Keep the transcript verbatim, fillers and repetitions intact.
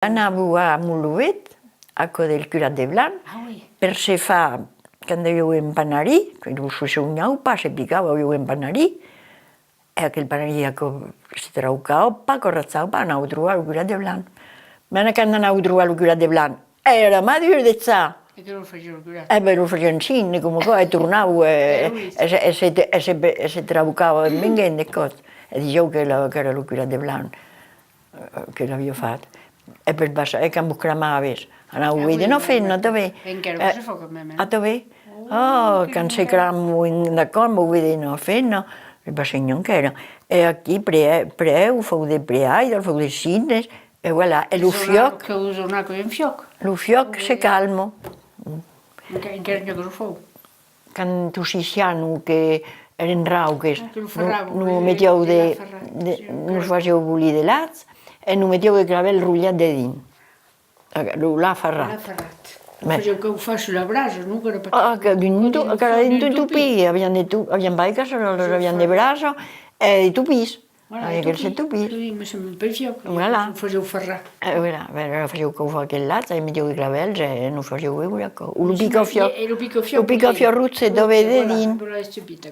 Anàvem a Montlovet, a cò del curat de Blanc, ah, oui, per se far, quand aviá un panarin, que lo se sonhava pas, se picava, aviá un panarin, e aquel panarin, aquò, se traucava pas, aquò rachava pas, anàvem trobar lo curat de Blanc. Mès quand anàvem trobar lo curat de Blanc, èra madur dejà! E que lo fasiá lo curat? E ben, lo fasiá un signe, coma aquò, e tornava, e, e se, e se, e se, e se traucava un venguent de còps. E disiá que la, qu'èra lo curat de Blanc, eh, que l'aviá fat. E per passar, e quand vos cramaves, anàveu veire una femna, tanben. Encara se fa quand même, eh? Ah, tanben? Oh, quand se crama un, d'acòrd, vau veire una femna, me passèi encara. E aquí, pre-, prèu, fau de preaire, fau de signes, e voilà, e lo fiòc, que us dona un fiòc. Lo fiòc se calma. Enca-, encara que lo fau. Quand tossissián o que èran rauques, ah, que lo ferravan, nos metián de, de, nos fasián bolir de lach e nos metián de clavèl rotlat dedins. Lo lach ferrat. Lo lach ferrat. Fasián caufar sus la brasa, non? Qu'èra pas... Ah, que d'un to-, qu'èra d'un topin, avián de to-, avián pas de casseròlas, avián de brasa e de topins. Voilà, aquel se topin. Oui, me sembla un peu fiòc, voilà. Lo fasián ferrar. E voilà, ben, lo fasián caufar aquel lach, e metián de clavèls, e nos fasián beure aquò. O lo picafiòc. E lo picafiòc, lo picafiòc roge, se dava dedins. Voilà, voilà, estupid.